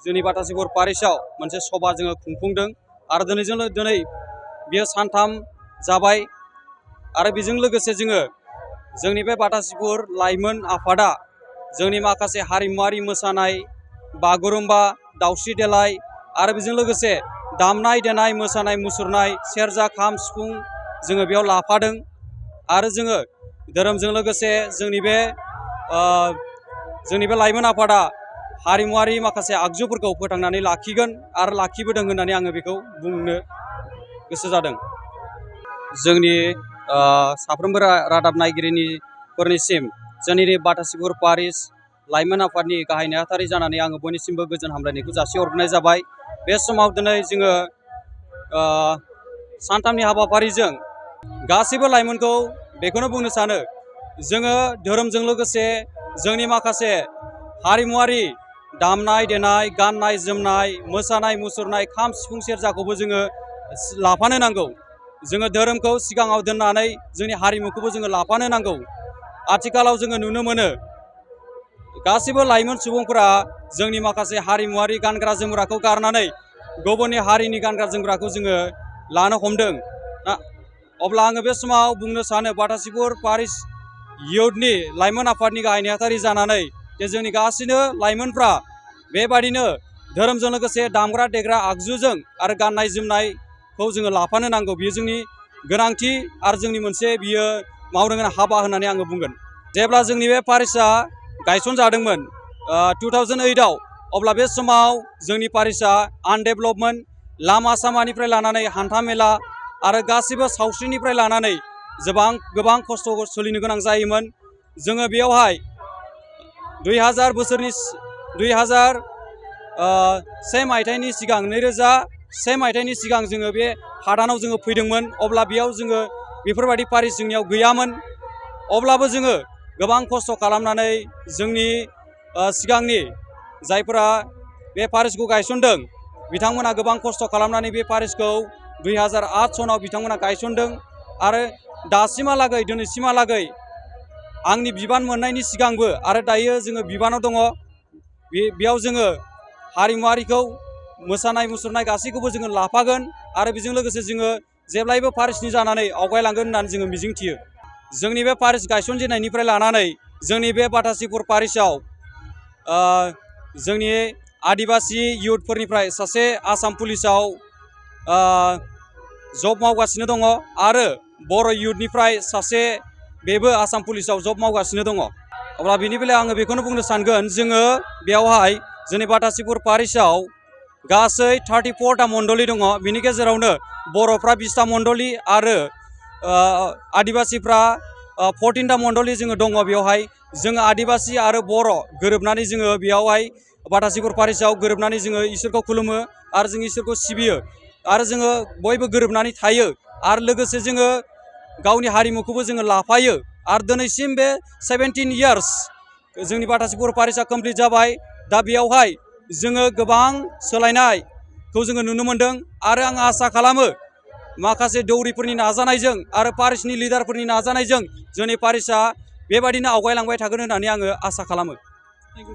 जोंनि बाटासिपुर पारिसआव मोनसे सभा जोङो खुंफुंदों आरो दिनै बियो सानथाम जाबाय आरो बेजों लोगोसे जोङो जोंनि बे बाटासिपुर लाइमोन आफादा जोंनि माखासे हारिमुआरि मोसानाय बागुरुम्बा दावस्रि देलाय आरो बेजों लोगोसे दामनाय देनाय मोसानाय मुसुरनाय सेरजा खाम सिफुं जोङो बेयाव लाफादों आरो जोङो धोरोमजों लोगोसे जोंनि बे लाइमोन आफादा हारिमुआरि माखासे आगजुफोरखौ फोथांनानै लाखिगोन आरो लाखिबोदों होननानै आङो बेखौ बुंनो गोसो जादों। जोंनि साफ्रोमबो रादाब नायगिरिफोरनिसिम जोंनि बाटासिपुर पारिस लाइमोन आफादनि गाहाय नेहाथारि जानानै आङो बयनिसिमबो गोजोन हामलायनायखौ जासिहरनाय जाबाय। बे समाव दिनै जोङो सानथामनि हाबाफारिजों गासैबो लाइमोनखौ बेखौनो बुंनो सानो जोङो धोरोमजों लोगोसे जोंनि माखासे हारिमुआरि दामनाय देनाय गाननाय जोमनाय मोसानाय मुसुरनाय खाम सिफुं सेरजाखौबो जोङो लाफानो नांगौ। जोङो धोरोमखौ सिगाङाव दोननानै जोंनि हारिमुखौबो जोङो लाफानो नांगौ। आथिखालाव जोङो नुनो मोनो गासैबो लाइमोन सुबुंफोरा जोंनि माखासे हारिमुआरि गानग्रा जोमग्राखौ गारनानै गुबुननि हारिनि गानग्रा जोमग्राखौ जोङो लानो हमदों। अब्ला आङो बे समाव बुंनो सानो बाटासिपुर पारिस इयुथनि लाइमोन आफादनि गाहाय नेहाथारि जानानै जे जोंनि गासैनो लाइमोनफ्रा बेबादिनो धोरोमजों लोगोसे दामग्रा देग्रा आगजुजों आरो गाननाय जोमनायखौ जोङो लाफानो नांगौ। बियो जोंनि गोनांथि आरो जोंनि मोनसे बियो मावनो गोनां हाबा होननानै आङो बुंगोन। जेब्ला जोंनि बे पारिसआ गायसनजादोंमोन 2008आव अब्ला बे समाव जोंनि पारिसआ आनडेभेलपमोन। लामा सामानिफ्राय लानानै हान्था मेला आरो गासैबो सावस्रिनिफ्राय लानानै गोबां खस्थ' सोलिनो गोनां जायोमोन। जोङो बेयावहाय 2001 मायथाइनि सिगां 2001 मायथाइनि सिगां जोङो बे हादानाव जोङो फैदोंमोन। अब्ला बेयाव जोङो बेफोरबायदि पारिस जोंनियाव गैयामोन। अब्लाबो जोङो गोबां खस्थ' खालामनानै जोंनि सिगांनि जायफोरा बे पारिसखौ गायसनदों बिथांमोना गोबां खस्थ' खालामनानै बे पारिसखौ 2008 सनाव बिथांमोना गायसनदों आरो दासिमहालागै दिनैसिमहालागै आंनि बिबान मोननायनि सिगांबो आरो दायो जोङो बिबानाव दङ। बेयाव जोङो हारिमुआरिखौ मोसानाय मुसुरनाय गासैखौबो जोङो लाफागोन आरो बेजों लोगोसे जोङो जेब्लायबो पारिसनि जानानै आवगायलांगोन होननानै जोङो मिजिंथियो। जोंनि बे पारिस गायसनजेननायनिफ्राय लानानै जोंनि बे बाटासिपुर पारिसआव जोंनि आदिबासि इयुथफोरनिफ्राय सासे आसाम पुलिसाव जब मावगासिनो दङ आरो बर' इयुथनिफ्राय सासे बेबो आसाम पुलिसाव जब मावगासिनो दङ। अब्ला बेनि बेलायाव आङो बेखौनो बुंनो सानगोन जोङो बेयावहाय जोंनि बाटासिपुर पारिसआव गासै 34टा मण्डलि दङ। बिनि गेजेरावनो बर'फ्रा 20टा मण्डलि आरो आदिबासिफ्रा 14टा मण्डलि जोङो दङ। बेवहाय जोङो आदिबासि आरो बर' गोरोबनानै जोङो बेयावहाय बाटासिपुर पारिसआव गोरोबनानै जोङो इसोरखौ खुलुमो आरो जों इसोरखौ सिबियो आरो जोङो बयबो गोरोबनानै थायो आरो लोगोसे जोङो गावनि हारिमुखौबो जोङो लाफायो आरो दिनैसिम बे 17 इयार्स जोंनि बाटासिपुर पारिसआ कमप्लिट जाबाय। दा बेयावहाय जोङो गोबां सोलायनायखौ जोङो नुनो मोनदों आरो आं आसा खालामो माखासे दौरिफोरनि नाजानायजों आरो पारिसनि लिडारफोरनि नाजानायजों जोंनि पारिसआ बेबादिनो आवगायलांबाय थागोन होननानै आङो आसा खालामो।